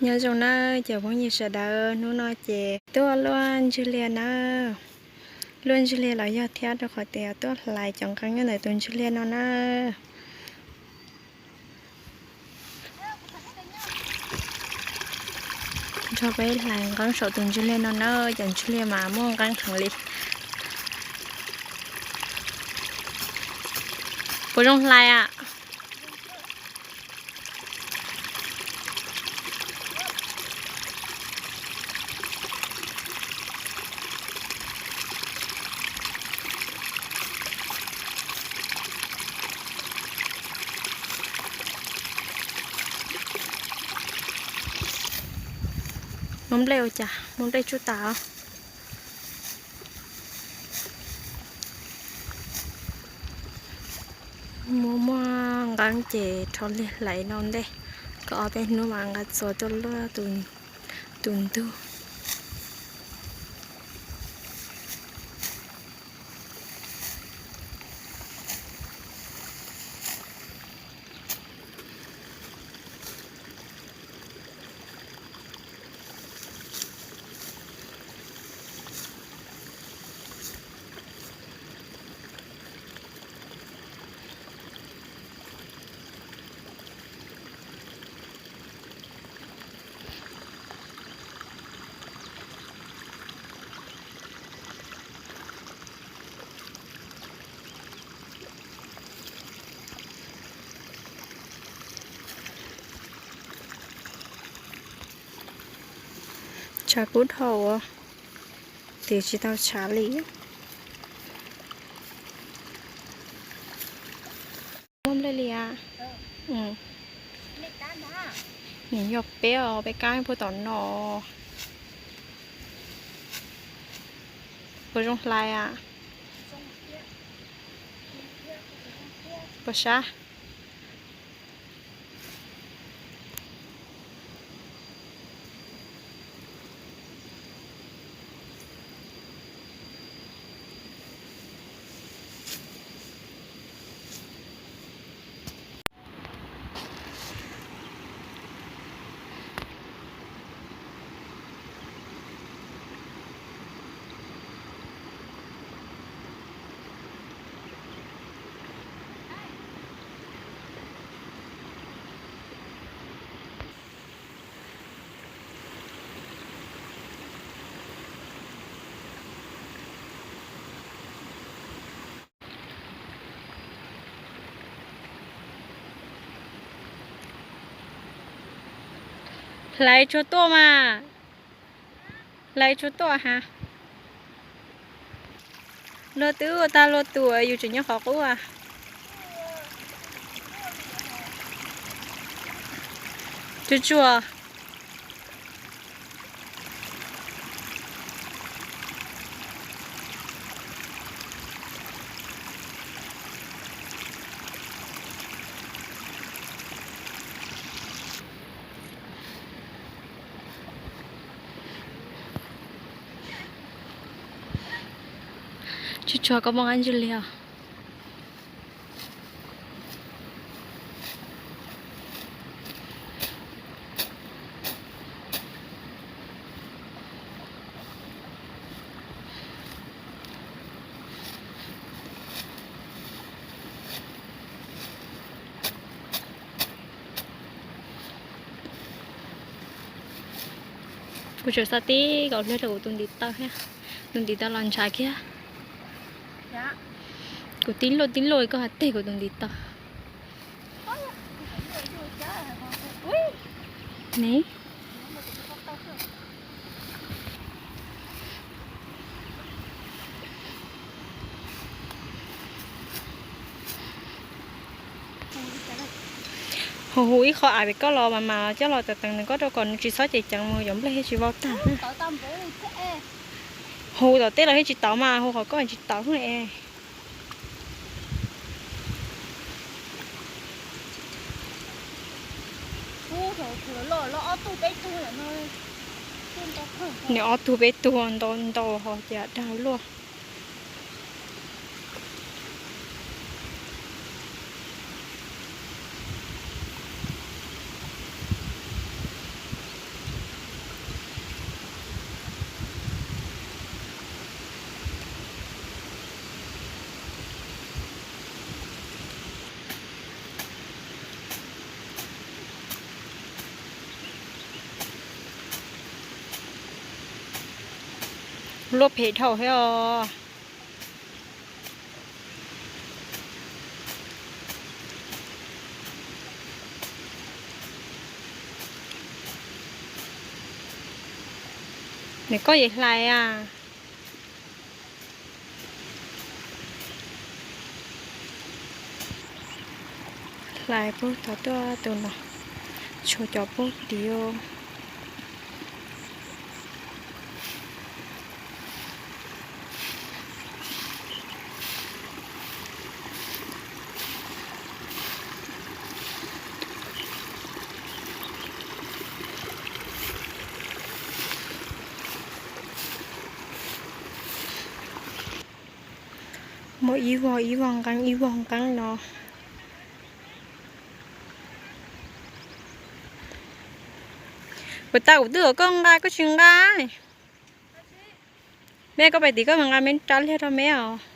Nyob zoo nawb cov phooj ywg sawv daws, hnub no ces tuaj luaj ntswg liaj nawb. Luaj ntswg liaj los yog thiab rau qhov tias tuaj hlais cov nqeeb nyob ntawm tus ntswg liaj no na. Nrog peb hlais nqeeb saum tus ntswg liaj no na, cov ntswg liaj mas muaj nqeeb heev li. Puas zoo hlais a? Muab nplej ua cas, muab nplej tsuj tas. Muaj muaj nqeeb ces rho liag hlais no ntej, kom ob peb hnub mas nqa txuas tuaj luaj tus ntug. Tshav kub dhau, tis tsis tau tshav li. Muaj nplej li a? Nim yog peb os, peb kab puag tom no. Puas zoo hlais a? Puas sab? Hlais tsuag tuaj mas. Hlais tsuag tuaj ha. Luag twb ua tag luag tus, yus tseem nyob qhov qub a. Tsuag tsuag. Tsuag tsuag, koj muaj nqeeb ntswg liaj os. Kuv tseem xav tib kaum pliag rau kuv tus ntiv taw thiab. Tus ntiv taw los ntshav kiag. Kuv tib luaj tib luaj koj hais teg kuv tus ntiv taw ne. Hu hu ib qho av pem koj los mas mas coj los teev teev nws koj rau kom nws tsis txhob cev ceev mus, cov nplej thiaj tsis vau tag. Hu tom tej los thiaj tsis tauv mas hu qhov koj tsis tauv es. Nws ob tug peb tug ntau ntau ho ces dag luaj. Luaj phem dhau thiab os. Nws koj yim hlais a. Hlais pub tau tuaj tus no, tshuav cov pub tid. Muaj ib vog ib vog nqeeb ib vog nqeeb no. Puas tas kuv twb kom koj nqa koj tsis nqa? Me koj pais tim koj mus nqa me rab liag rau me os.